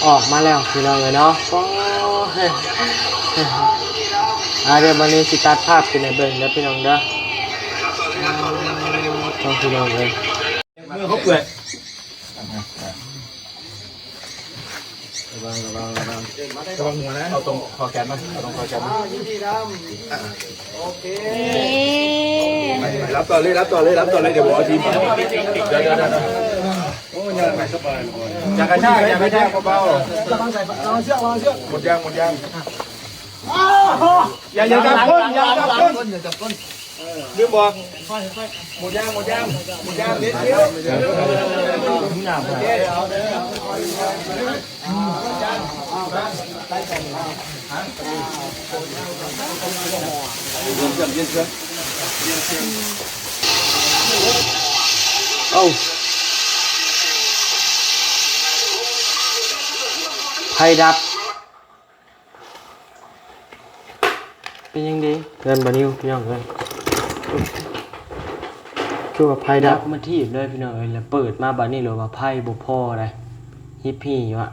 ອອກມາແລ້ວພີ່ນ້ອງເອີຍເນາະ. ໂອ້ຍ ອ່າ ດຽວບັດນີ້ຊິຕັດພາບຂຶ້ນໃຫ້ເບິ່ງເດີພີ່ນ້ອງເດີ. ໂອ້ ພີ່ນ້ອງເອີຍ ມືເຂົາເປືອຍ. ລະວັງ ລະວັງ ລະວັງ ລະວັງຫົວນະ. ເອົາຕົງຄໍແຂນມາ ເອົາຕົງຄໍແຂນມາ. ຍິນດີນຳ. ໂອເຄ ໄປ ໄປ ຮັບຕໍ່ເລີຍ ຮັບຕໍ່ເລີຍ ຮັບຕໍ່ເລີຍ. ດຽວບອກທີມ ດຽວ ດຽວ ດຽວ ໂອ້ຍ ຍ່າງໄປສະບາຍ. ຢ່າກະຊາກ ຢ່າກະຊາກ ເບົາໆ. ລະວັງໃສ່ ລະວັງເຊືອກ ລະວັງເຊືອກ. ໝົດຍາງ ໝົດຍາງ. ຢ່າ ຢ່າຈັບກົ້ນ ຢ່າຈັບກົ້ນ ຢ່າຈັບກົ້ນ. ລືມບອກ ໝົດຍາງ ໝົດຍາງ ໝົດຍາງ. ເດັດ ໂອ້ ໄຟດັບ. ເປັນຫຍັງເດ ເຮືອນບ່າວນິວ ພີ່ນ້ອງເອີຍ ຄືວ່າໄຟດັບ ດັບມາຖີບເລີຍພີ່ນ້ອງເອີຍ. ແລ້ວເປີດມາບາດນີ້ ຫຼືວ່າໄຟບໍ່ພໍໃດ ຮິບຮີ້ຢູ່ອະ.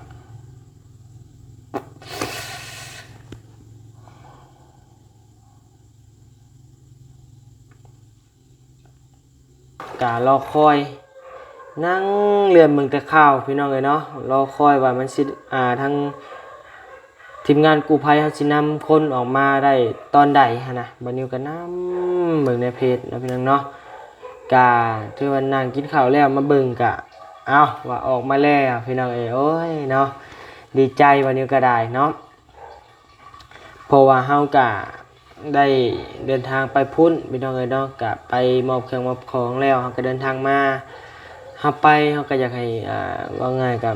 ກະລໍຄອຍ ນັ່ງເລື່ອນເບິ່ງແຕ່ຂ່າວພີ່ນ້ອງເອີຍເນາະ. ລໍຄອຍວ່າມັນຊິ ອ່າ ທາງທີມງານກູ້ໄພເຮົາຊິນຳຄົນອອກມາໄດ້ຕອນໃດຫັ້ນນະ. ບ່າວນິວກະນຳເບິ່ງໃນເພຈເນາະພີ່ນ້ອງເນາະ. ກະຖືວ່ານັ່ງກິນເຂົ້າແລ້ວມາເບິ່ງກະ ເອົ້າ ວ່າອອກມາແລ້ວພີ່ນ້ອງເອີຍ. ໂອ້ຍເນາະ ດີໃຈ ບ່າວນິວກະໄດ້ເນາະ. ເພາະວ່າເຮົາກະໄດ້ເດີນທາງໄປພຸ້ນພີ່ນ້ອງເອີຍເນາະ. ກະໄປມອບເຄື່ອງມອບຂອງແລ້ວ ເຮົາກະເດີນທາງມາ. ເຮົາໄປ ເຮົາກະຢາກໃຫ້ ອ່າ ເວົ້າງ່າຍກະ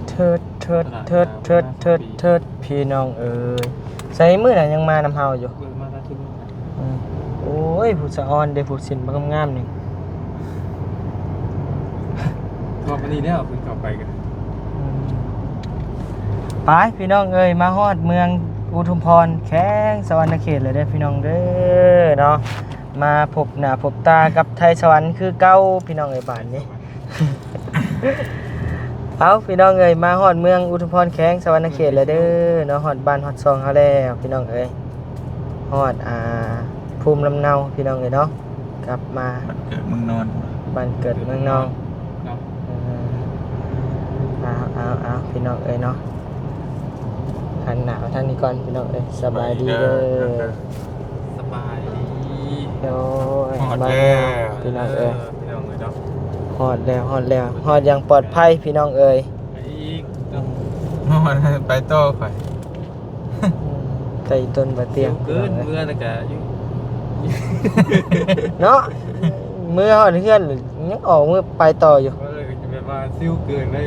ເທີດ ເທີດ ເທີດ ເທີດ ເທີດ ພີ່ນ້ອງເອີຍ. ໃສມື້ນັ້ນຍັງມານຳເຮົາຢູ່. ເອີ ມາກັບທີມງານ. ອືມ ໂອ້ຍ ຜູ້ສະອອນເດ້ ຜູ້ສິນງາມໆນີ້. ເຂົ້າມານີ້ແລ້ວ ເພິ່ນເຂົ້າໄປກັນ. ອືມ ໄປພີ່ນ້ອງເອີຍ ມາຮອດເມືອງອຸທຸມພອນ ແຂວງສະຫວັນນະເຂດແລ້ວເດີພີ່ນ້ອງເດີເນາະ. ມາພົບໜ້າພົບຕາກັບໄທສະຫວັນຄືເກົ່າພີ່ນ້ອງເອີຍ ບາດນີ້. ເອົ້າ ພີ່ນ້ອງເອີຍ ມາຮອດເມືອງອຸທຸມພອນ ແຂວງສະຫວັນນະເຂດແລ້ວເດີເນາະ. ຮອດບ້ານຮອດຊ່ອງເຮົາແລ້ວພີ່ນ້ອງເອີຍ. ຮອດ ອ່າ ພູມລຳເນົາພີ່ນ້ອງເອີຍເນາະ. ກັບມາບ້ານເກີດເມືອງນອນ ບ້ານເກີດເມືອງນອນເນາະ. ເອີ ເອົາ ເອົາ ເອົາ ພີ່ນ້ອງເອີຍເນາະ. ຫັນໜ້າມາທາງນີ້ກ່ອນພີ່ນ້ອງເອີຍ. ສະບາຍດີເດີ. ສະບາຍດີ. ໂອ້ຍ ຮອດແລ້ວພີ່ນ້ອງເອີຍ. ເອີ ພີ່ນ້ອງເອີຍເນາະ. ຮອດແລ້ວ ຮອດແລ້ວ ຮອດຢ່າງປອດໄພພີ່ນ້ອງເອີຍ. ໄປອີກເນາະ. ຮອດ ໄປຕໍ່ຂ້ອຍ. ໄກຕົນບໍ່ຕຽງ ເກີນ ເມືອແລ້ວກະຢູ່ ເນາະ. ເມືອຮອດເຮືອນຍັງອອກ ເມືອໄປຕໍ່ຢູ່. ເອີ ແບບວ່າຊິວເກີນໄດ້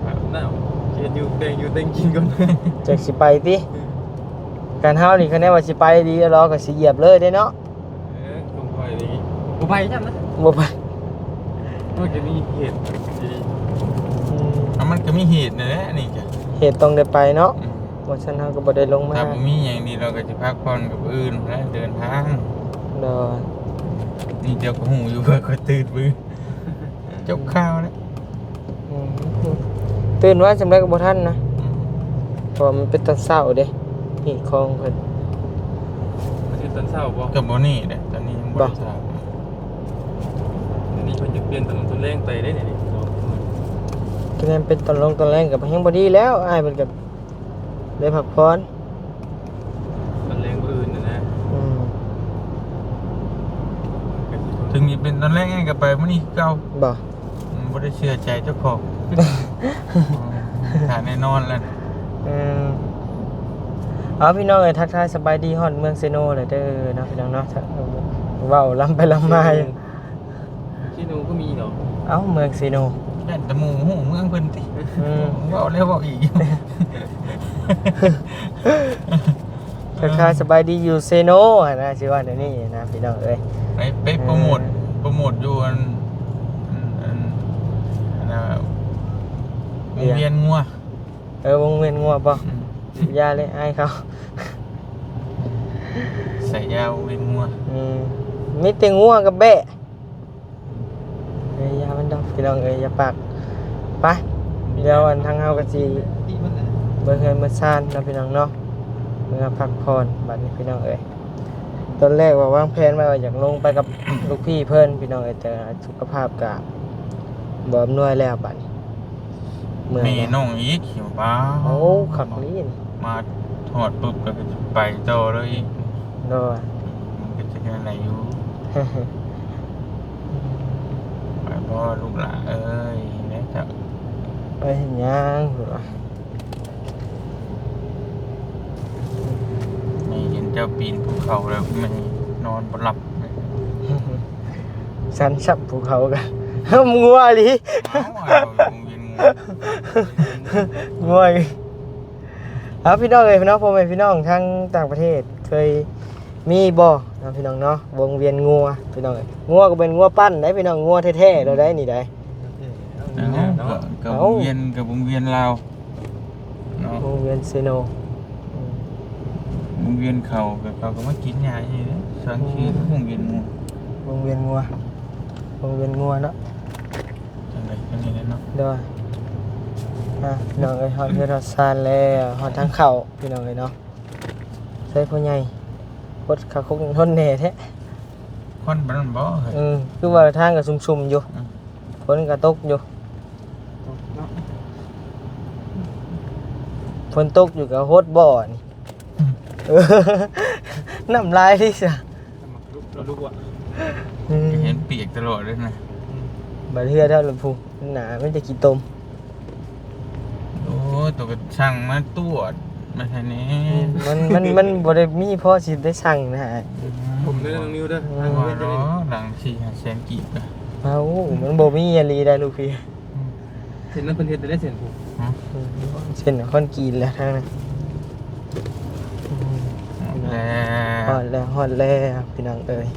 ອາບນ້ຳ ເຮັດຢູ່ແຕ່ງຢູ່ແຕ່ງກິນກ່ອນ ຈັ່ງຊິໄປຕິ. ຄັນເຮົານີ້ ຄັນແນວວ່າຊິໄປດີ ລາວກະຊິຢຽບເລີຍເດ້ເນາະ. ເອີ ຂອງຂ້ອຍນີ້ບໍ່ໄປຊ້ຳນະ. ບໍ່ໄປ ມັນກະມີເຫດດີ. ອືມ ມັນກະມີເຫດນັ້ນແຫຼະ ອັນນີ້ກະ ເຫດຕ້ອງໄດ້ໄປເນາະ. ອືມ ບໍ່ຊັ້ນເຮົາກະບໍ່ໄດ້ລົງມາ. ຖ້າບໍ່ມີຫຍັງນີ້ ລາວກະຊິພັກຜ່ອນກັບມື້ອື່ນພຸ້ນແຫຼະ ເດີນທາງ. ໂດຍ ນີ້ເຈົ້າກະຮູ້ຢູ່ວ່າຂ້ອຍຕື່ນມື້ ຈົບຂ່າວແລ້ວ. ອືມ ຕື່ນໄວສ່ຳໃດກະບໍ່ທັນນະ. ອືມ ເພາະວ່າມັນເປັນຕອນເຊົ້າເດ້ ຮີດຄອງເພິ່ນ. ມັນເປັນຕອນເຊົ້າບໍ່? ກະບໍ່ແນ່ເດ້ ຕອນນີ້ຍັງບໍ່ໄດ້ຖາມ. ອັນນີ້ເພິ່ນຈະປ່ຽນຕອນ ຕອນແລງໄປເດ້ນີ້. ກະແມ່ນເປັນຕອນລົງຕອນແລງກະແຮງບໍ່ດີແລ້ວ ອ້າຍເພິ່ນກະໄດ້ພັກຜ່ອນ. ຕອນແລງມື້ອື່ນຫັ້ນນະ. ອືມ ເຖິງຊິເປັນຕອນແລງກະໄປມື້ນີ້ຄືເກົ່າ. ບໍ່ ອືມ ບໍ່ໄດ້ເຊື່ອໃຈເຈົ້າຂອງ. ຖ້າແນ່ນອນແລ້ວ. ເອີ ເອົາ ພີ່ນ້ອງເອີຍ ທັກທາຍສະບາຍດີຮອດເມືອງເຊໂນແລ້ວເດີເນາະ ພີ່ນ້ອງເນາະ. ເວົ້າລຳໄປລຳມາຢູ່. ເຊໂນກະມີເນາະ. ເອົ້າ ເມືອງເຊໂນ ຢ້ານແຕ່ໝູ່ຮູ້ເມືອງເພິ່ນຕິ. ອືມ ເວົ້າແລ້ວເວົ້າອີກຢູ່. ທັກທາຍສະບາຍດີຢູ່ເຊໂນຫັ້ນນະ ຊິວ່າແນວນີ້ນະ ພີ່ນ້ອງເອີຍ. ໄປ ໄປໂປຣໂມດ ເອີ ໂປຣໂມດຢູ່ອັນ ອັນ ອັນ ອັນ ວົງວຽນງົວ. ເອີ ວົງວຽນງົວບໍ່? ອືມ ຢ່າເລີຍ ອາຍເຂົາ. ໃສ່ຢາວງວງ. ອືມ ມີແຕ່ງວກັບແບ້. ເອີຍ ຢ່າມັນດອກ ພີ່ນ້ອງເອີຍ ຢ່າປາກ. ໄປ ດຽວອັນທາງເຮົາກໍຊິເບິ່ງເຮືອນເບິ່ງຊານເນາະ ພີ່ນ້ອງເນາະ ເມືອພັກຜ່ອນບັດນີ້ ພີ່ນ້ອງເອີຍ. ຕອນແລກວ່າວາງແຜນໄວ້ວ່າຢາກລົງໄປກັບລູກພີ່ເພິ່ນ ພີ່ນ້ອງເອີຍ ແຕ່ສຸຂະພາບກະບໍ່ອຳນວຍແລ້ວບັດນີ້ ເມື່ອຍແລ້ວ. ແມ່ນ້ອງອີກ ຫິວ ປ້າ. ໂອ້ ຄັກລີ້ນ. ມາຮອດປຸບກໍໄປຕໍ່ເລີຍອີກ. ໂດຍ. ມັນກໍຈະແນວໃດຢູ່. ໄປບໍ່ລູກຫຼ້າເອີຍ ແມ່ເຈົ້າ ໄປເຮັດຫຍັງພຸ້ນວະ? ແມ່ເຫັນເຈົ້າປີນພູເຂົາແລ້ວ ແມ່ນອນບໍ່ຫຼັບ. ສັນສັບພູເຂົາກະ ງົວອີ່ຫຼີ. ເອົ້າ ເອົາ ວົງວຽນງົວ ງົວ. ເອົາ ພີ່ນ້ອງເອີຍເນາະ ພໍ່ແມ່ພີ່ນ້ອງທາງຕ່າງປະເທດເຄີຍມີບໍ່ເນາະ ພີ່ນ້ອງເນາະ ວົງວຽນງົວ ພີ່ນ້ອງເອີຍ. ງົວກໍເປັນງົວປັ້ນໄດ໋ ພີ່ນ້ອງ ງົວແທ້ໆ ໂລດໄດ໋ນີ້ໄດ໋. ເອົ້າ ກໍ ກໍ ເອົ້າ ວົງວຽນ ກໍວົງວຽນລາວເນາະ ວົງວຽນເຊໂນ. ອືມ ວົງວຽນເຂົາ ກໍເຂົາກໍມາກິນຫຍ້າຢູ່ເດ້. ສັງຊື່ ອືມ ວົງວຽນງົວ ວົງວຽນງົວ ວົງວຽນງົວເນາະ. ຈັ່ງໃດຈັ່ງນີ້ແຫຼະເນາະ. ໂດຍ. ອ່າ ພີ່ນ້ອງເອີຍ ຮອດເຮືອນຮອດຊານແລ້ວ ຮອດທາງເຂົ້າ ພີ່ນ້ອງເອີຍເນາະ. ໃສ່ພໍ່ໃຫຍ່ ຄົນຂາຄົກຍັງທົນແດ່ແທ້. ຄົນປານນັ້ນບໍ່ເຮີ້ຍ? ເອີ ຄືວ່າທາງກໍຊຸ່ມໆຢູ່. ອືມ ຝົນກໍຕົກຢູ່ ຕົກເນາະ ຝົນຕົກຢູ່ກໍຫົດບໍ່ນີ້? ອືມ ເອີ ນ້ຳລາຍຕິຊະ. ແລ້ວລູກວ່າ ອືມ ເຫັນປຽກຕະຫຼອດເລີຍນະ. ອືມ ບັດເຮືອເຮົາລະພຸ້ນ ໜາມີແຕ່ຂີ້ຕົມ. ໂອ້ຍ ໂຕກໍຊ່າງມາຕວດມາໃຫ້ແດ່. ອືມ ມັນ ມັນ ມັນບໍ່ໄດ້ມີພໍຊິໄດ້ຊ່າງນະ. ອືມ ຜົມເດີນ້ອງນິວເດີ ອືມ ວ່າເນາະ ຫຼັງສີ່ຫ້າແສນກີບ. ເອົ້າ ມັນບໍ່ມີອີ່ຫຼີໄດ໋ລູກພີ່. ອືມ ເສັ້ນນັ້ນເພິ່ນເຮັດໄດ້ເສັ້ນຜູ້ ຮະ ເສັ້ນຄອນກຣີດແຫຼະທາງນັ້ນ. ຮອດແລ້ວ ຮອດແລ້ວ ຮອດແລ້ວ ພີ່ນ້ອງເອີຍ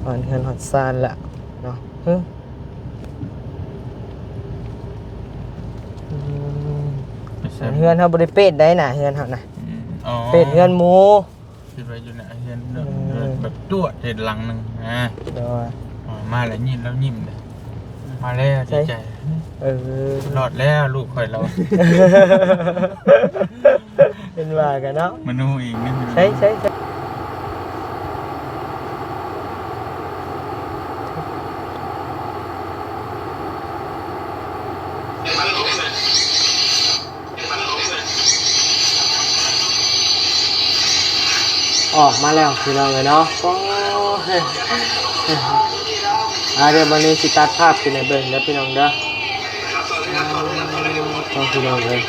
ຮອດເຮືອນຮອດຊານແລ້ວເນາະ. ຮຶ ອືມ ເຮືອນເຮົາບໍ່ໄດ້ເປດໄດ໋ນະ ເຮືອນເຮົານະ. ອືມ ອໍ ເປດເຮືອນໝູ່. ຄິດວ່າຢູ່ໃນເຮືອນ ເອີ ແບບຕວດເຮັດຫຼັງໜຶ່ງນະ. ໂດຍ. ມາແລ້ວຍິ້ມ ແລ້ວຍິ້ມເດ້. ມາແລ້ວ ໃສ? ດີໃຈ. ເອີ ລອດແລ້ວລູກຂ້ອຍລາວ. ເປັນວ່າກັນເນາະ ມະນູອີກ. ໃສ ໃສ ໃສ? ອອກມາແລ້ວພີ່ນ້ອງເອີຍເນາະ. ໂອ້ຍ ອ່າ ດຽວບັດນີ້ຊິຕັດພາບຂຶ້ນໃຫ້ເບິ່ງເດີພີ່ນ້ອງເດີ. ໂອ້ ພີ່ນ້ອງເອີຍ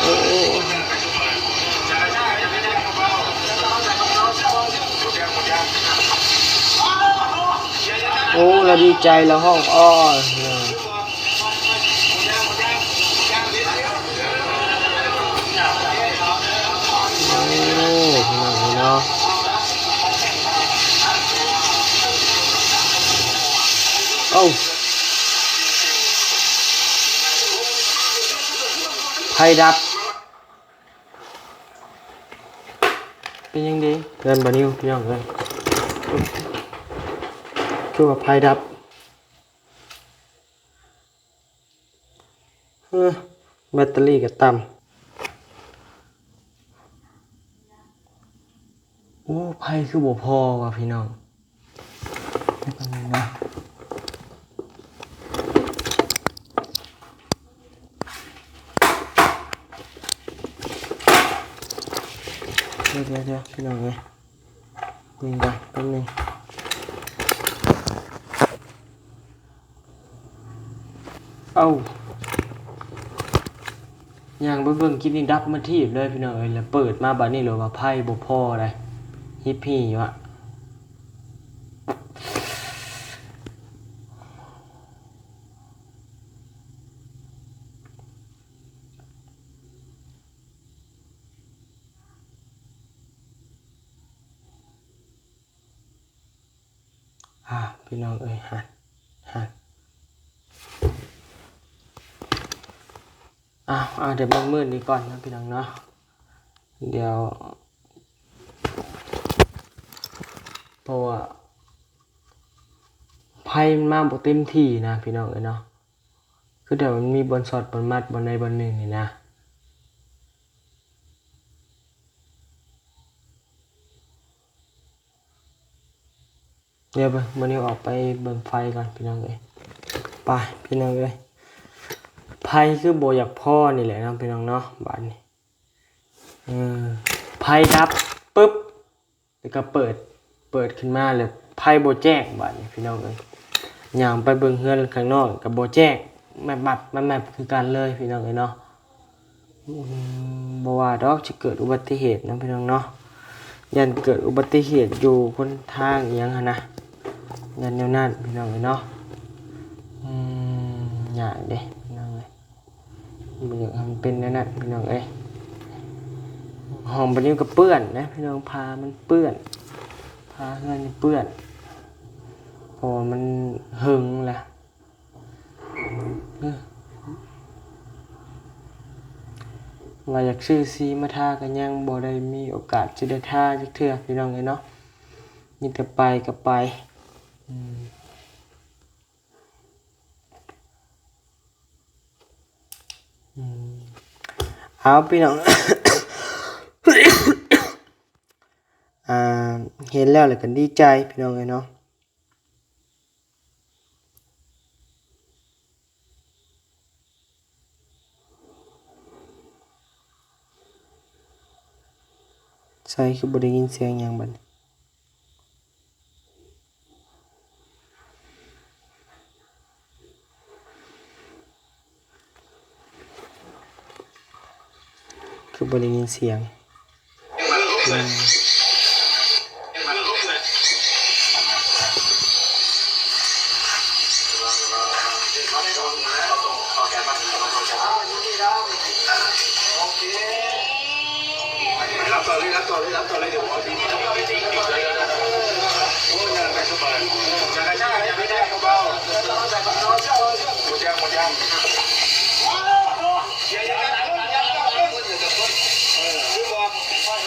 ໂອ້ ໂອ້ ລາວດີໃຈ ລາວຮ້ອງອ້ອຍ. ໂອ້ ພີ່ນ້ອງເອີຍເນາະ ໂອ້ ໄຟດັບ. ເປັນຫຍັງເດ ເຮືອນບໍ່ນິວ ພີ່ນ້ອງເອີຍ ຄືວ່າໄຟດັບ. ເອີ ແບັດເຕີຣີກໍຕ່ຳ. ໂອ້ ໄຟຄືບໍ່ພໍວ່າພີ່ນ້ອງ. ດຽວໆໆ ພີ່ນ້ອງເອີຍ ເບິ່ງກ່ອນແປັບໜຶ່ງ. ເອົ້າ ຍ່າງໄປເບິ່ງກີ້ນີ້ດັບມາທີບເລີຍພີ່ນ້ອງເອີຍ. ແລ້ວເປີດມາບາດນີ້ເລີຍວ່າໄຟບໍ່ພໍໃດ ຮິບຮີ້ຢູ່ອະ. ອ່າ ພີ່ນ້ອງເອີຍ ຫັ້ນ ຫັ້ນ. ອ້າວ ເອົາແຕ່ມືດໆນີ້ກ່ອນເນາະພີ່ນ້ອງເນາະ ດຽວ ເພາະວ່າໄຟມັນມາບໍ່ເຕັມທີ່ນະພີ່ນ້ອງເອີຍເນາະ ຄືແຕ່ວ່າມັນມີບ່ອນຊັອດບ່ອນມັດບ່ອນໃດບ່ອນໜຶ່ງນີ້ນະ. ດຽວເບິ່ງ ມື້ນີ້ອອກໄປເບິ່ງໄຟກ່ອນພີ່ນ້ອງເອີຍ ໄປພີ່ນ້ອງເອີຍ ໄຟຄືບໍ່ຢາກພໍນີ້ແຫຼະເນາະພີ່ນ້ອງເນາະ ບາດນີ້ ເອີ ໄຟດັບປຶບ ແລ້ວກໍເປີດ ເປີດຂຶ້ນມາແລ້ວໄຟບໍ່ແຈ້ງ ບາດນີ້ພີ່ນ້ອງເອີຍ ຍ່າງໄປເບິ່ງເຮືອນຂ້າງນອກກໍບໍ່ແຈ້ງ ແມັບໆ ແມັບໆ ຄືກັນເລີຍພີ່ນ້ອງເອີຍເນາະ. ອືມ ບໍ່ວ່າດອກ ຊິເກີດອຸບັດຕິເຫດເນາະພີ່ນ້ອງເນາະ ຢ້ານເກີດອຸບັດຕິເຫດຢູ່ຫົນທາງອີ່ຫຍັງຫັ້ນນະ ຢ້ານແນວນັ້ນພີ່ນ້ອງເອີຍເນາະ. ອືມ ຍາກເດ້ພີ່ນ້ອງເອີຍ ບໍ່ຢາກໃຫ້ມັນເປັນແນວນັ້ນພີ່ນ້ອງເອີຍ. ຫ້ອງບັດນີ້ກໍເປື້ອນນະພີ່ນ້ອງ ຜ້າມັນເປື້ອນ ຜ້າເຮືອນນີ້ເປື້ອນ ເພາະວ່າມັນເຫິງແລ້ວ. ເອີ ວ່າຢາກຊື້ສີມາທາກໍຍັງບໍ່ໄດ້ມີໂອກາດຊິໄດ້ທາຈັກເທື່ອພີ່ນ້ອງເອີຍເນາະ ມີແຕ່ໄປກໍໄປ. ອືມ ອືມ ເອົາພີ່ນ້ອງ ອ່າ ເຫັນແລ້ວ ແລ້ວກໍດີໃຈພີ່ນ້ອງເອີຍເນາະ. ໃສ ຄືບໍ່ໄດ້ຍິນສຽງຫຍັງບັດນີ້? ຄືບໍ່ໄດ້ຍິນສຽງ? ອືມ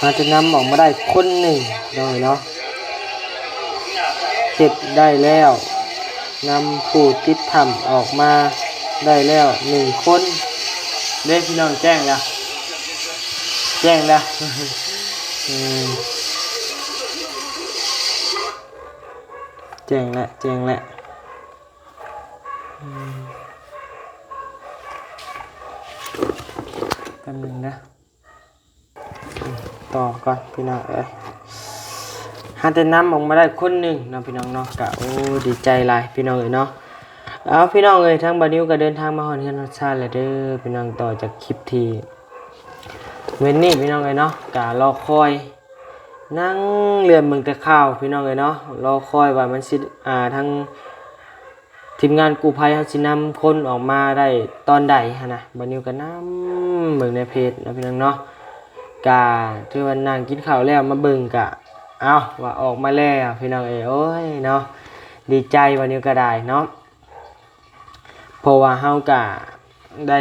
ຫາຈະນຳອອກມາໄດ້ຄົນໜຶ່ງເນາະ ເນາະ. ເຮັດໄດ້ແລ້ວ ນຳຜູ້ຕິດຖ້ຳອອກມາໄດ້ແລ້ວໜຶ່ງຄົນເດ້ພີ່ນ້ອງ. ແຈ້ງແລ້ວ ແຈ້ງແລ້ວ ເອີ ແຈ້ງແລ້ວ ແຈ້ງແລ້ວ ອືມ ແປັບໜຶ່ງເດີ. ອືມ ຕໍ່ກ່ອນພີ່ນ້ອງເອີຍ ຫາແຕ່ນຳອອກມາໄດ້ຄົນໜຶ່ງເນາະພີ່ນ້ອງເນາະ ກະ ໂອ້ ດີໃຈຫຼາຍພີ່ນ້ອງເອີຍເນາະ. ເອົາ ພີ່ນ້ອງເອີຍ ທາງບ່າວນິວກະເດີນທາງມາຮອດເຮືອນຮອດຊານແລ້ວເດີພີ່ນ້ອງ. ຕໍ່ຈາກຄລິບທີ່ເວັ້ນນີ້ພີ່ນ້ອງເອີຍເນາະ ກະລໍຄອຍ ນັ່ງເລື່ອນເບິ່ງແຕ່ຂ່າວພີ່ນ້ອງເອີຍເນາະ ລໍຄອຍວ່າມັນຊິ ອ່າ ທາງ ທີມງານກູ້ໄພເຮົາຊິນຳຄົນອອກມາໄດ້ຕອນໃດຫັ້ນນະ. ບ່າວນິວກໍນຳເບິ່ງໃນເພຈເນາະພີ່ນ້ອງເນາະ ກະຖືວ່ານັ່ງກິນເຂົ້າແລ້ວມາເບິ່ງກະ ເອົ້າ ວ່າອອກມາແລ້ວພີ່ນ້ອງເອີຍ. ໂອ້ຍເນາະ ດີໃຈບ່າວນິວກໍໄດ້ເນາະ ເພາະວ່າເຮົາກະໄດ້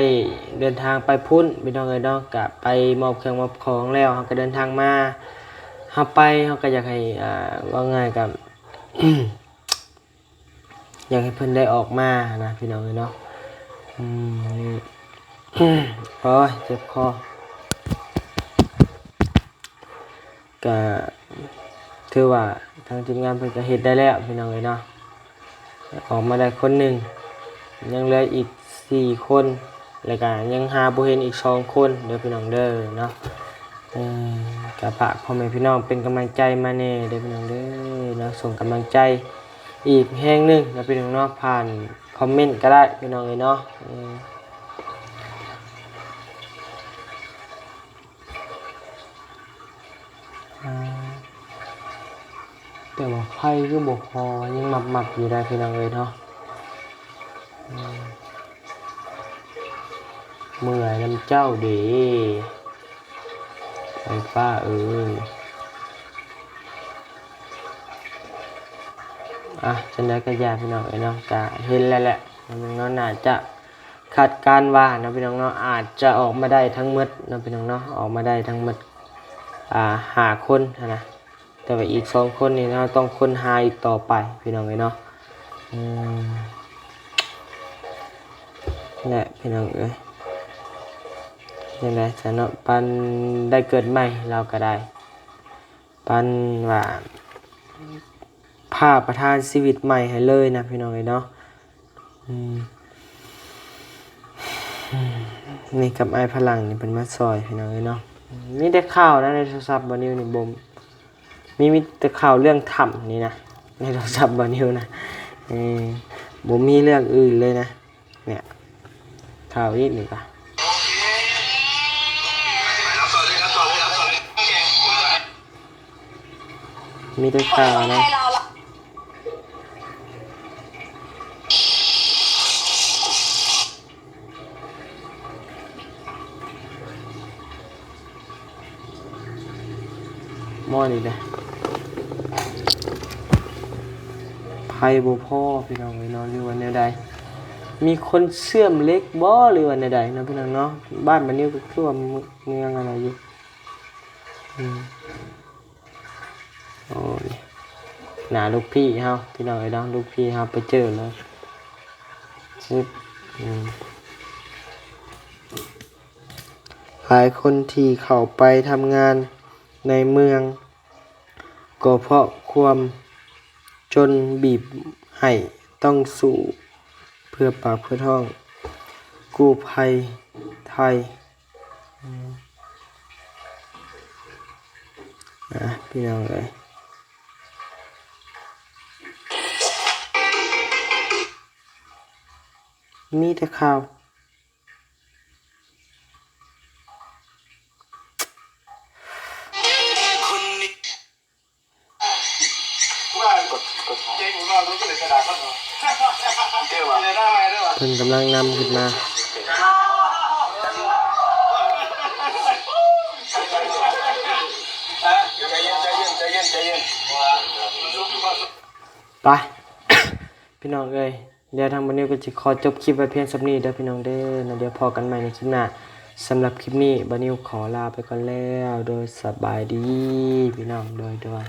ເດີນທາງໄປພຸ້ນພີ່ນ້ອງເອີຍເນາະ ກະໄປມອບເຄື່ອງມອບຂອງແລ້ວ ເຮົາກໍເດີນທາງມາ ເຮົາໄປເຮົາກໍຢາກໃຫ້ ອ່າ ເວົ້າງ່າຍກະ ຢາກໃຫ້ເພິ່ນໄດ້ອອກມານະພີ່ນ້ອງເອີຍເນາະ. ອືມ ໂອ້ຍ ເຈັບຄໍ ກະຖືວ່າທາງທີມງານເພິ່ນກະເຮັດໄດ້ແລ້ວພີ່ນ້ອງເອີຍເນາະ ອອກມາໄດ້ຄົນໜຶ່ງ ຍັງເຫຼືອອີກສີ່ຄົນ ແລ້ວກະຍັງຫາບໍ່ເຫັນອີກສອງຄົນເດີພີ່ນ້ອງເດີເນາະ. ເອີ ກະຝາກພໍ່ແມ່ພີ່ນ້ອງເປັນກຳລັງໃຈມາແດ່ເດີພີ່ນ້ອງເດີເນາະ ສົ່ງກຳລັງໃຈອີກແຮງໜຶ່ງເນາະພີ່ນ້ອງເນາະ ຜ່ານຄອມເມັນກໍໄດ້ພີ່ນ້ອງເອີຍເນາະ. ເອີ ອ່າ ແຕ່ວ່າໄຟຄືບໍ່ພໍ ຍັງມັບໆຢູ່ໄດ໋ພີ່ນ້ອງເອີຍເນາະ. ເມື່ອຍນຳເຈົ້າເດ ໄຟຟ້າເອີຍ. ອ່ະ ຈັ່ງໃດກໍຢ່າພີ່ນ້ອງເອີຍເນາະ ກະເຫັນແລ້ວແຫຼະ ເນາະ ໜ້າຈະ ຄາດການວ່າເນາະ ພີ່ນ້ອງເນາະ ອາດຈະອອກມາໄດ້ທັງໝົດເນາະ ພີ່ນ້ອງເນາະ ອອກມາໄດ້ທັງໝົດ ອ່າ ຫ້າຄົນຫັ້ນນະ ແຕ່ວ່າອີກສອງຄົນນີ້ເຮົາຕ້ອງຄົ້ນຫາອີກຕໍ່ໄປ ພີ່ນ້ອງເອີຍເນາະ. ອືມ ແຫຼະ ພີ່ນ້ອງເອີຍ ຈັ່ງໃດຊະເນາະ ປານໄດ້ເກີດໃໝ່ ລາວກໍໄດ້ ປານວ່າ ພະປະທານຊີວິດໃໝ່ໃຫ້ເລີຍນະ ພີ່ນ້ອງເອີຍເນາະ. ອືມ ນີ້ກັບອ້າຍພະລັງນີ້ເພິ່ນມາຊ່ອຍ ພີ່ນ້ອງເອີຍເນາະ. ມີແຕ່ຂ່າວນະ ໃນໂທລະສັບບ່າວນິວນີ້ ບໍ່ ມີ ມີແຕ່ຂ່າວເລື່ອງຖ້ຳນີ້ນະ ໃນໂທລະສັບບ່າວນິວນະ. ເອີ ບໍ່ມີເລື່ອງອື່ນເລີຍນະ ເນຍ ຂ່າວອີກນີ້ກະ ມີແຕ່ຂ່າວນະ ໝໍນີ້ເດ້ ໄຟບໍ່ພໍພີ່ນ້ອງເອີຍເນາະ ຫຼືວ່າແນວໃດ ມີຄົນເຊື່ອມເຫຼັກບໍ່ ຫຼືວ່າແນວໃດເນາະ ພີ່ນ້ອງເນາະ. ບ້ານບ່າວນິວກໍຄືວ່າເມືອງອັນນັ້ນຢູ່ ອືມ ໂອ້ຍ ໜ້າລູກພີ່ເຮົາ ພີ່ນ້ອງເອີຍເນາະ ລູກພີ່ເຮົາໄປເຈີເລີຍ ຊຶບ ອືມ ຫຼາຍຄົນທີ່ເຂົ້າໄປທຳງານໃນເມືອງ ກໍເພາະຄວາມຈົນບີບໃຫ້ຕ້ອງສູ້ເພື່ອປາກເພື່ອທ້ອງ ກູ້ໄພໄທ ອືມ ອ່າ ພີ່ນ້ອງເອີຍ ມີແຕ່ຂ່າວ ເພິ່ນກຳລັງນຳຂຶ້ນມາ ໄປ ພີ່ນ້ອງເອີຍ. ດຽວທາງບ່າວນິວກໍຊິຂໍຈົບຄລິບໄວ້ພຽງສ່ຳນີ້ເດີພີ່ນ້ອງເດີເນາະ ດຽວພໍ້ກັນໃໝ່ໃນຄລິບໜ້າ. ສຳລັບຄລິບນີ້ບ່າວນິວຂໍລາໄປກ່ອນແລ້ວ ໂດຍ ສະບາຍດີພີ່ນ້ອງ ໂດຍ ໂດຍ.